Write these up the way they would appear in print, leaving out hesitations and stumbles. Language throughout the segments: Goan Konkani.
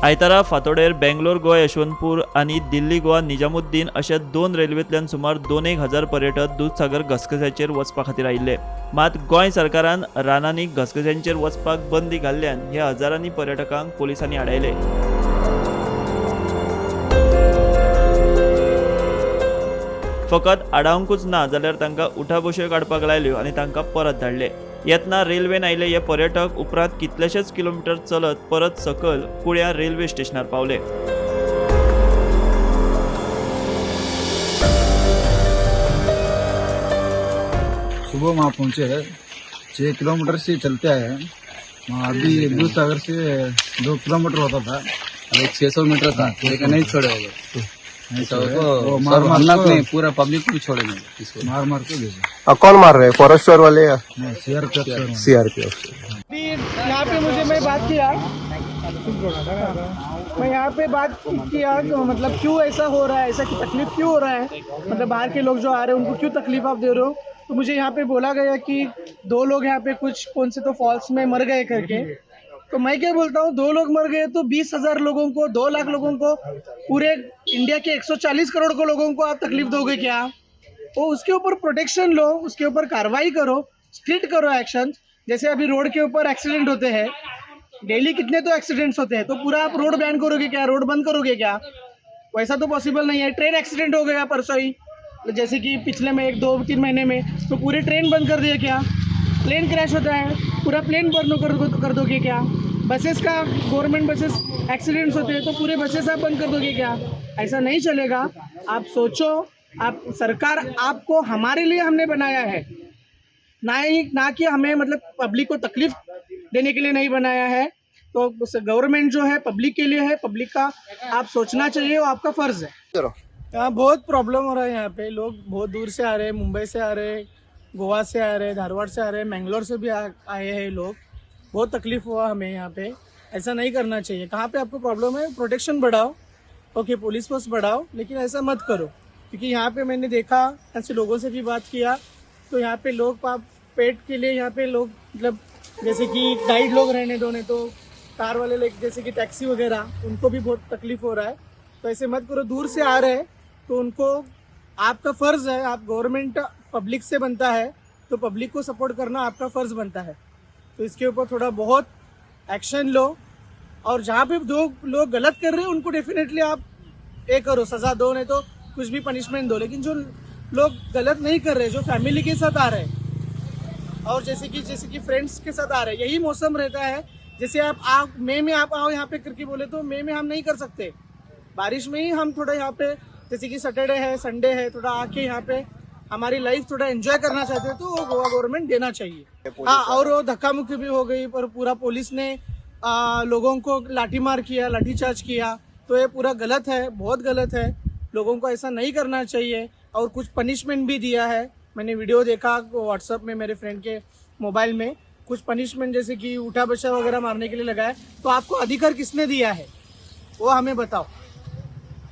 आयतारा फांतोडेर बेंगलोर गोवा यशवंतपूर आनी दिल्ली गोवा निजामुद्दीन अशा 2 रेल्वेंतल्यान सुमार 2,000 पर्यटक दुदसागर घसघश्याचेर वचपा खातीर आयिल्ले. मात गोंय सरकारान रानांनी घसघश्यांचेर वचपाक बंदी घाल्ल्यान ह्या हजारांनी पर्यटकांक पोलिसांनी आडायले. फकत आडावंकूच ना जाल्यार तांकां उठाबश्यो काडपाक लायल्यो आनी तांकां परत धाडले. येतना रेल्वेन आयिल्ले हे पर्यटक उपरांत कितलेशेच किलोमिटर चलत परत सकयल कुळ्या रेल्वे स्टेशनार पावले. सुबह वहाँ पहुँचे है, 6 किलोमीटर से चलते आए हैं। वहाँ अभी दूधसागर से 2 किलोमीटर होता था, अभी 600 मीटर था, लेकिन नहीं छोड़े वो लोग। नहीं तो छोड़े। वो वो मार सब मार हम लोग को नहीं, पूरा पब्लिक को भी छोड़े नहीं इसको। मार मार के भेजे। कौन मार रहे हैं? फॉरेस्ट वाले या नहीं, सीआरपीएफ। सीआरपीएफ? अभी यहाँ पे मुझे मैं बात किया, मैं यहाँ पे बात किया कि मतलब क्यों ऐसा हो रहा है, ऐसा की तकलीफ क्यों हो रहा है, मतलब बाहर के लोग जो आ रहे हैं उनको क्यों तकलीफ आप दे रहे हो। तो मुझे यहाँ पे बोला गया कि 2 लोग यहाँ पे कुछ कौन से तो फॉल्स में मर गए करके। तो मैं क्या बोलता हूँ, 2 लोग मर गए तो 20,000 लोगों को, 2 लाख लोगों को, पूरे इंडिया के 140 करोड़ को लोगों को आप तकलीफ दोगे क्या? तो उसके ऊपर प्रोटेक्शन लो, उसके ऊपर कार्रवाई करो, स्ट्रिक्ट करो एक्शन। जैसे अभी रोड के ऊपर एक्सीडेंट होते हैं डेली, कितने तो एक्सीडेंट्स होते हैं, तो पूरा आप रोड बैन करोगे क्या? रोड बंद करोगे क्या? वैसा तो पॉसिबल नहीं है। ट्रेन एक्सीडेंट हो गया परसों ही, जैसे कि पिछले में 1-2-3 महीने में, तो पूरी ट्रेन बंद कर दिया क्या? प्लेन क्रैश होता है, पूरा प्लेन बंद कर दोगे क्या? बसेस का, गवर्नमेंट बसेस एक्सीडेंट्स होते हैं तो पूरे बसेस आप बंद कर दोगे क्या? ऐसा नहीं चलेगा। आप सोचो, आप सरकार आपको हमारे लिए हमने बनाया है, ना ही ना कि हमें मतलब पब्लिक को तकलीफ देने के लिए नहीं बनाया है। तो गवर्नमेंट जो है पब्लिक के लिए है, पब्लिक का आप सोचना चाहिए, वो आपका फ़र्ज़ है। यहाँ बहुत प्रॉब्लम हो रहा है, यहाँ पे लोग बहुत दूर से आ रहे हैं, मुंबई से आ रहे हैं, गोवा से आ रहे हैं, धारवाड़ से आ रहे हैं, मैंगलोर से भी आए हैं लोग। बहुत तकलीफ हुआ हमें यहाँ पे, ऐसा नहीं करना चाहिए। कहाँ पे आपको प्रॉब्लम है, प्रोटेक्शन बढ़ाओ, ओके पुलिस फोर्स बढ़ाओ, लेकिन ऐसा मत करो। क्योंकि यहाँ पे मैंने देखा, ऐसे लोगों से भी बात किया, तो यहाँ पे लोग आप पेट के लिए यहाँ पे लोग मतलब जैसे कि गाइड लोग रहने दो, नहीं तो कार वाले लोग जैसे कि टैक्सी वगैरह, उनको भी बहुत तकलीफ हो रहा है। तो ऐसे मत करो, दूर से आ रहे हैं तो उनको आपका फ़र्ज़ है, आप गवर्नमेंट पब्लिक से बनता है तो पब्लिक को सपोर्ट करना आपका फ़र्ज़ बनता है। तो इसके ऊपर थोड़ा बहुत एक्शन लो, और जहाँ पे जो लोग गलत कर रहे हैं उनको डेफिनेटली आप ये करो, सज़ा दो, नहीं तो कुछ भी पनिशमेंट दो। लेकिन जो लोग गलत नहीं कर रहे, जो फैमिली के साथ आ रहे हैं और जैसे कि फ्रेंड्स के साथ आ रहे हैं, यही मौसम रहता है। जैसे आप आओ मई में, आप आओ यहाँ पे करके बोले तो मई में हम नहीं कर सकते, बारिश में ही हम थोड़ा यहाँ पे जैसे कि सैटरडे है, संडे है, थोड़ा आके यहाँ पे हमारी लाइफ थोड़ा एंजॉय करना चाहते हैं, तो वो गोवा गवर्नमेंट देना चाहिए। हाँ, और वो धक्का मुक्की भी हो गई, पर पूरा पुलिस ने लोगों को लाठी मार किया, लाठी चार्ज किया, तो ये पूरा गलत है, बहुत गलत है। लोगों को ऐसा नहीं करना चाहिए। और कुछ पनिशमेंट भी दिया है, मैंने वीडियो देखा व्हाट्सएप में मेरे फ्रेंड के मोबाइल में, कुछ पनिशमेंट जैसे कि उठा बचा वगैरह मारने के लिए लगाया। तो आपको अधिकार किसने दिया है वो हमें बताओ।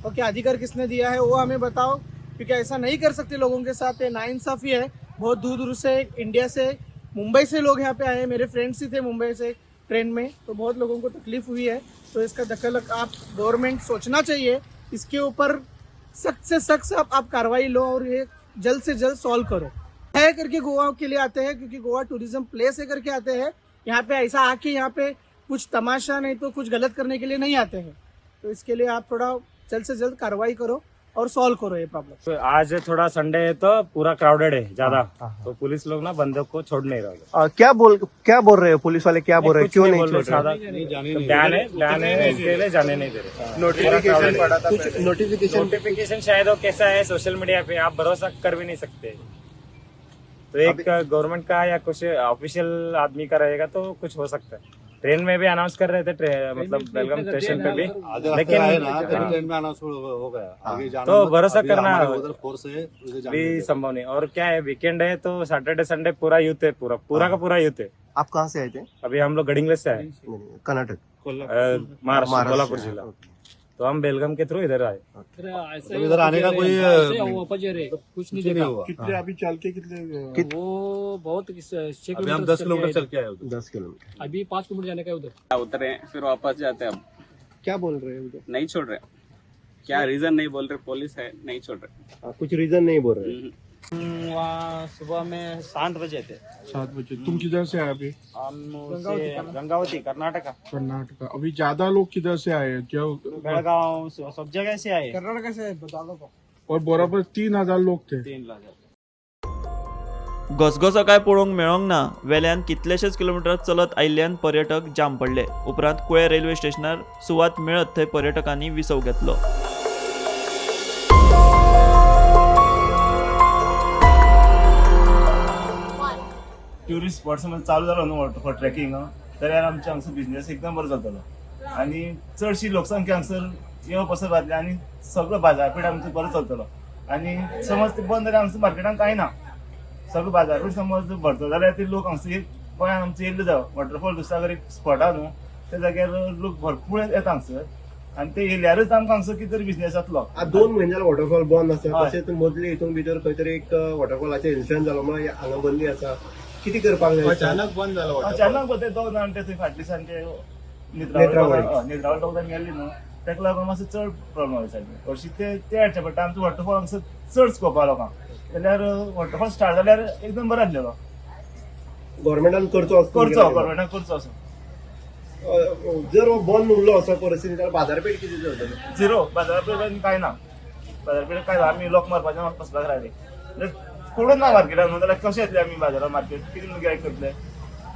ओके, अधिकार किसने दिया है वो हमें बताओ, क्योंकि ऐसा नहीं कर सकते लोगों के साथ, ये नाइंसाफ़ी है। बहुत दूर दूर से, इंडिया से, मुंबई से लोग यहाँ पे आए हैं, मेरे फ्रेंड्स ही थे मुंबई से ट्रेन में, तो बहुत लोगों को तकलीफ हुई है। तो इसका दखल आप गवर्नमेंट सोचना चाहिए, इसके ऊपर सख्त से सख्त आप कार्रवाई लो और ये जल्द से जल्द सॉल्व करो। है करके गोवा के लिए आते हैं, क्योंकि गोवा टूरिज्म प्लेस है करके आते हैं यहाँ पे। ऐसा आके यहाँ पे कुछ तमाशा नहीं तो कुछ गलत करने के लिए नहीं आते हैं। तो इसके लिए आप थोड़ा जल्द से जल्द कार्रवाई करो और सॉल्व करो ये प्रॉब्लम। तो आज थोड़ा संडे है तो पूरा क्राउडेड है ज्यादा, तो पुलिस लोग ना बंदों को छोड़ नहीं रहे। क्या बोल रहे हो पुलिस वाले, क्या बोल रहे हैं, क्यों नहीं बोल रहे? छोड़ रहे? सादा बैन है, इसके लिए जाने नहीं दे रहे। नोटिफिकेशन, नोटिफिकेशन नोटिफिकेशन शायद वो कैसा है सोशल मीडिया पे आप भरोसा कर भी नहीं सकते। तो एक गवर्नमेंट का या कुछ ऑफिशियल आदमी का रहेगा तो कुछ हो सकता है। ट्रेन में भी अनाउंस कर रहे थे, मतलब बेलगाम स्टेशन पे भी, लेकिन ट्रेन में अनाउंस हो गया, आगे जाना तो भरोसा करना उधर फोर्स है भी संभव नहीं। और क्या है, वीकेंड है तो सैटरडे संडे पूरा यूथ है, पूरा का पूरा यूथ है। आप कहाँ से आए थे? अभी हम लोग गडिंगलस से आए, कर्नाटक, महाराष्ट्र, कोल्हापुर जिला। तो हम बेलगाम के थ्रू इधर आए। तो इधर आने का कोई कुछ नहीं देखा हुआ। कितने अभी चल के कितने? वो बहुत 6 अभी हम 10 किलोमीटर चल के आए उधर। 10 किलोमीटर, अभी 5 किलोमीटर जाने का है उधर। उतरे फिर वापस जाते अब। क्या बोल रहे हैं उधर? नहीं छोड़ रहे, क्या रीजन नहीं बोल रहे, पुलिस है नहीं छोड़ रहे। हाँ, कुछ रीजन नहीं बोल रहे। वहाँ सुबह में 7 बजे थे। 7 बजे। तुम किधर से आए अभी? हम से गंगावती, कर्नाटका। कर्नाटका। अभी ज्यादा लोग किधर से आए? क्या बेलगांव, सब जगह से आए। कर्नाटक से बता दो। और बराबर 3000 लोग थे। 3 लाख। घसघसो काय पळोवंक मेळोंक ना, वेल्यान कितलेशेच किलोमिटर चलत आयिल्ल्यान पर्यटक जाम पडले. उपरांत कुळे रेल्वे स्टेशनार सुवात मेळत थंय पर्यटकांनी विसव घेतलो. ट्युरिस्ट स्पॉट समज चालू जालो न्हू वॉटरफॉल ट्रेकिंग जाल्यार आमचे हांगसर बिझनेस एकदम बरो जातलो आनी चडशी लोकसंख्या हांगसर येवप वचप जातलें आनी सगळो बाजारपेठ आमचो बरो चलतलो. आनी समज ते बंद जाल्यार हांगसर मार्केटान कांय ना, सगळो बाजारपेठ समज भरतलो जाल्यार ते लोक हांगसर गोंयांत आमचो येयल्ले जावं. वॉटरफॉल दुसऱ्या एक स्पॉट आहा न्हू, त्या जाग्यार लोक भरपूर येता हांगसर आनी ते येयल्यारूच आमकां हांगसर कितें तरी बिझनेस जातलो. आता 2 म्हयने जाले वॉटरफॉल बंद आसा. हय. तशेंच मदले हितून भितर खंय तरी एक वॉटरफॉलाचे इन्सिडंट जालो म्हणून हांगा बंदी आसा, कितें करपाक जाय? अचानक बंद झालं वॉटरफॉल. अचानक ते दोग जाण ते थंय फाटले सामके नेत्रावळी. नेत्रावळी दोग जाण गेल्ले न्हू, ताका लागून मातसो चड प्रॉब्लम जालो. हरशीं ते हाडचे पडटा. आमचो वॉटरफॉल हांगसर चड स्कोप आहा लोकांक, जाल्यार वॉटरफॉल स्टार्ट जाल्यार एकदम बरो आसलेलो. गव्हर्मेंटान करचो असो करचो, गव्हर्मेंटान करचो असो. जर हो बंद उरलो असो परिस्थिती जाल्यार बाजारपेठ कितें जातली? झिरो बाजारपेठ कांय ना, बाजारपेठ कांय ना. आमी लोक मारपाचे बसपाक रावले, कोणूच ना मार्केटान न्हू, जाल्यार कशें येतले आमी बाजारात? मार्केट कितें म्हणून गिरायक करतले?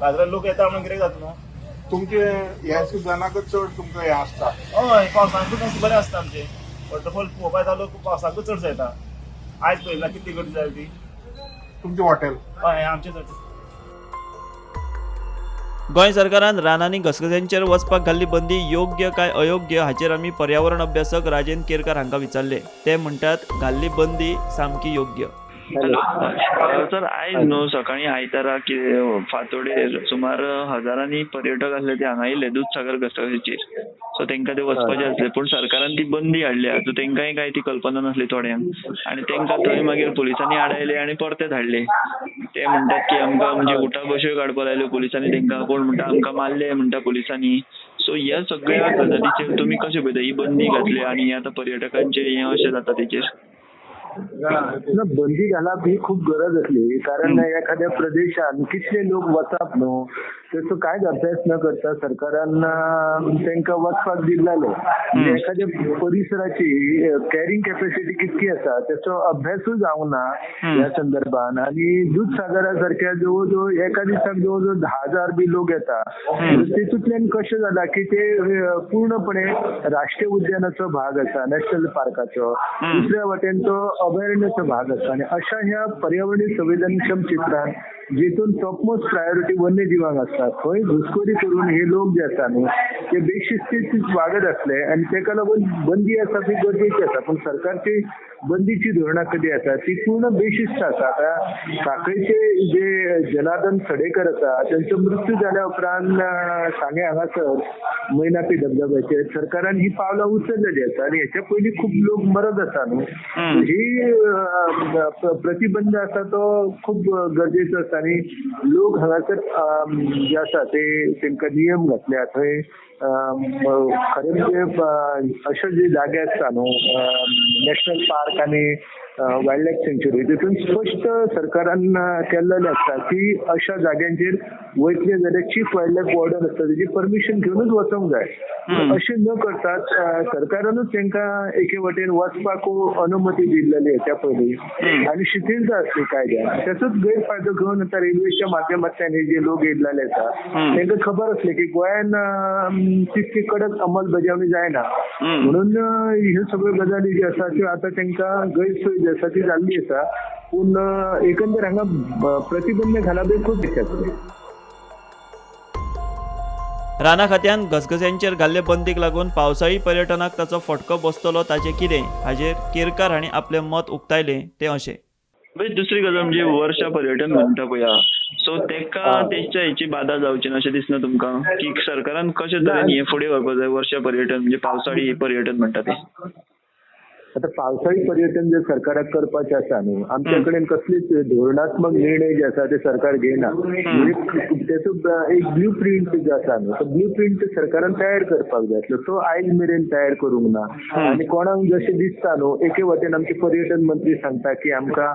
बाजारात लोक येता म्हणून गिरायक जाता न्हू. तुमचे ह्या सिजनाकच चड तुमकां हें आसता? हय, पावसांतूच बरें आसता आमचें वॉटरफॉल पळोवपाक येता लोक, पावसाकूच चडसो येता. आयज पळयला कितली गर्दी जाली ती. तुमचें हॉटेल? हय, आमचें हॉटेल. गोंय सरकारान रानांनी घसघश्यांचेर वचपाक घाल्ली बंदी योग्य काय अयोग्य हाचेर आमी पर्यावरण अभ्यासक राजेंद्र केरकार हांकां विचारले. ते म्हणटात घाल्ली बंदी सामकी योग्य. सर, आयज न्हू सकाळीं आयतारा फांतोडेर सुमार हजारांनी पर्यटक आसले ते हांगा येयले दुदसागर घसघश्याचेर. सो तेंकां ते वचपाचे आसले, पूण सरकारान ती बंदी हाडल्या, सो तेंकांय कांय ती कल्पना नासली थोड्यांक, आनी तेंकां थंय मागीर पुलिसांनी आडायले आनी परते धाडले. ते म्हणटात की आमकां म्हणजे उठाबश्यो काडपाक लायल्यो पुलिसांनी तेंकां, कोण म्हणटा आमकां मारले म्हणटा पुलिसांनी. सो ह्या सगळ्या गजालीचेर तुमी कशें पळयता? ही बंदी घातली आनी आतां पर्यटकांचे हें अशें जाता तेचेर? ना, बंदी घालप ही खूप गरज असली, कारण एखाद्या प्रदेशात कितले लोक वचप न्हू तेचो कांयच अभ्यास न करता सरकारान तांकां वचपाक दिल्लें. म्हणजे एखाद्या परिसराची कॅरिंग कॅपॅसिटी कितकी आसा तेचो अभ्यासूय जावंक ना ह्या संदर्भान. आनी दुदसागरा सारक्या जवळ जवळ एका दिसाक जवळ जवळ 10,000 बी लोक येता, तेतूंतल्यान कशें जाला की ते पूर्णपणे राष्ट्रीय उद्यानाचो भाग आसा, नॅशनल पार्काचो, दुसऱ्या वटेन तो अभयारण्याचो भाग आसा. आनी अशा ह्या पर्यावरणीय संवेदनक्षम चित्रान जितून टॉपमोस्ट प्रायोरिटी वन्यजिवांक आसता थंय घुसखोरी करून हे लोक जे आसा न्हू ते बेशिस्तीत वागत आसले आनी तेका लागून बंदी आसा ती गरजेची आसा. पूण सरकारची बंदीची धोरणां कधी आसा ती पूर्ण बेशिस्त आसा. आतां साखळीचे जे जनार्दन सडेकर आसा तेंचो मृत्यू जाल्या उपरांत सांगे हांगासर मैनापी धबधब्याचेर सरकारान ही पावलां उचललेली आसा आनी हेच्या पयलीं खूब लोक मरत आसा न्हू. ही प्रतिबंध आसा तो खूब गरजेचो आसा आनी लोक हांगासर जे आसा ते तेंकां नियम घातल्या थंय. खरें म्हणजे अशे जे जागे आसता न्हू नॅशनल पार्क आनी वायल्ड लायफ सँच्युरी तितून स्पश्ट सरकारान केल्लेलें आसता की अशा जाग्यांचेर वयतले जाल्यार चीफ वायल्ड लायफ वॉर्डन आसता तेजी परमिशन घेवनूच वचोंक जाय. अशें न करतात सरकारानूच तांकां एके वटेन वचपाक अनुमती दिल्लेली हेच्या पयलीं आनी शिथिलता आसली कायद्यान. तेचोच गैरफायदो घेवन आतां रेल्वेच्या माध्यमांतल्यान हे जे लोक येयल्ले आसा तांकां खबर आसलें की गोंयान तितकी कडक अंमलबजावणी जायना म्हणून ह्यो सगळ्यो गजाली ज्यो आसा त्यो आतां तांकां गैरसोय जी आसा ती जाल्ली आसा. पूण एकंदर हांगा प्रतिबंध घालप हें खूब गरजेचें. राना खात्यान घसघश्यांचेर घाल्ले बंदीक लागून पावसाळी पर्यटनाक ताचो फटको बसतलो ताचें कितें हाचेर केरकार हांणी आपलें मत उक्तायलें तें अशें. दुसरी गजाल म्हणजे वर्षा पर्यटन म्हणटा पळया, सो तेका तेच्या हेची बादा जावची ना अशें दिसना तुमकां की सरकारान कशे तरेन हें फुडें व्हरपाक जाय वर्षा पर्यटन म्हणजे पावसाळी पर्यटन म्हणटा तें? आतां पावसाळी पर्यटन जर सरकाराक करपाचें आसा न्हू, आमच्या कडेन कसलीच धोरणात्मक निर्णय जे आसा ते सरकार घेयना. म्हणजे तेचो एक ब्लू प्रिंट जो आसा न्हू, तो ब्लू प्रिंट सरकारान तयार करपाक जाय आसलो, तो आयज मेरेन तयार करूंक ना. आनी कोणाक जशें दिसता न्हू, एके वटेन आमचे पर्यटन मंत्री सांगता की आमकां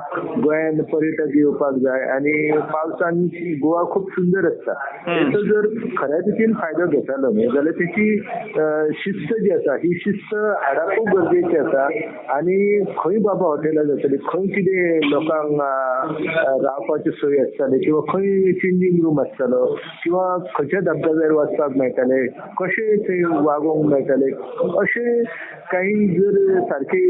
गोंयांत पर्यटक येवपाक जाय आनी पावसान गोवा खूब सुंदर आसता, तेचो जर खऱ्या रितीन फायदो घेतालो न्हू जाल्यार तेची शिस्त जी आसा ही शिस्त हाडप खूब गरजेची आसा. आनी खंय बाबा हॉटेलां जातली, खंय कितें लोकांक रावपाची सोय आसताली किंवा खंय चेंजींग रूम आसतालो किंवा खंयच्या धबधब्यार वचपाक मेळटालें, कशें थंय वागोवंक मेळटालें, अशें काही जर सारकी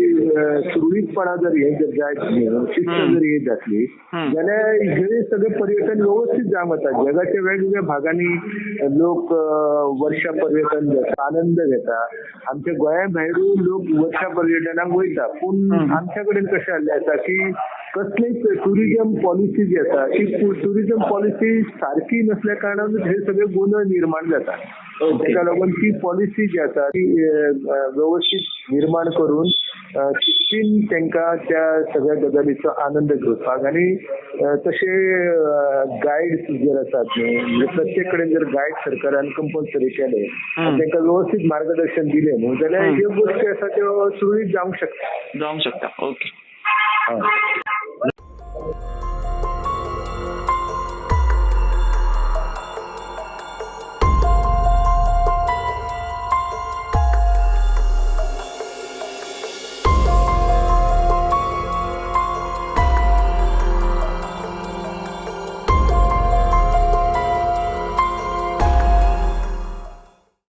सुरळीतपणा जर हें जर जायत न्ही, शिस्त जर येत जातली जाल्यार हे सगळें पर्यटन व्यवस्थीत जावंक वता. जगाच्या वेगवेगळ्या भागांनी लोक वर्षा पर्यटन घेता, आनंद घेता. आमच्या गोंया भायरूय लोक वर्षा पर्यटनाक वयता, पूण आमच्या कडेन कशें जाल्लें आसा की कसलीच टुरिजम पॉलिसी जी आसा ती टुरिजम पॉलिसी सारकी नसल्या कारणान हे सगळे गोंदळ निर्माण जाता. ताका लागून ती पॉलिसी जी आसा ती व्यवस्थीत निर्माण करून शिस्तीन तांकां त्या सगळ्या गजालीचो आनंद घेवपाक आनी तशे गायड्स जर आसात न्हू, म्हणजे प्रत्येक कडेन जर गायड सरकारान कंपल्सरी केले आनी तांकां व्यवस्थीत मार्गदर्शन दिलें न्हू जाल्यार ह्यो गोश्टी आसा त्यो सुरळीत जावंक शकता. जावंक शकता. ओके. हय.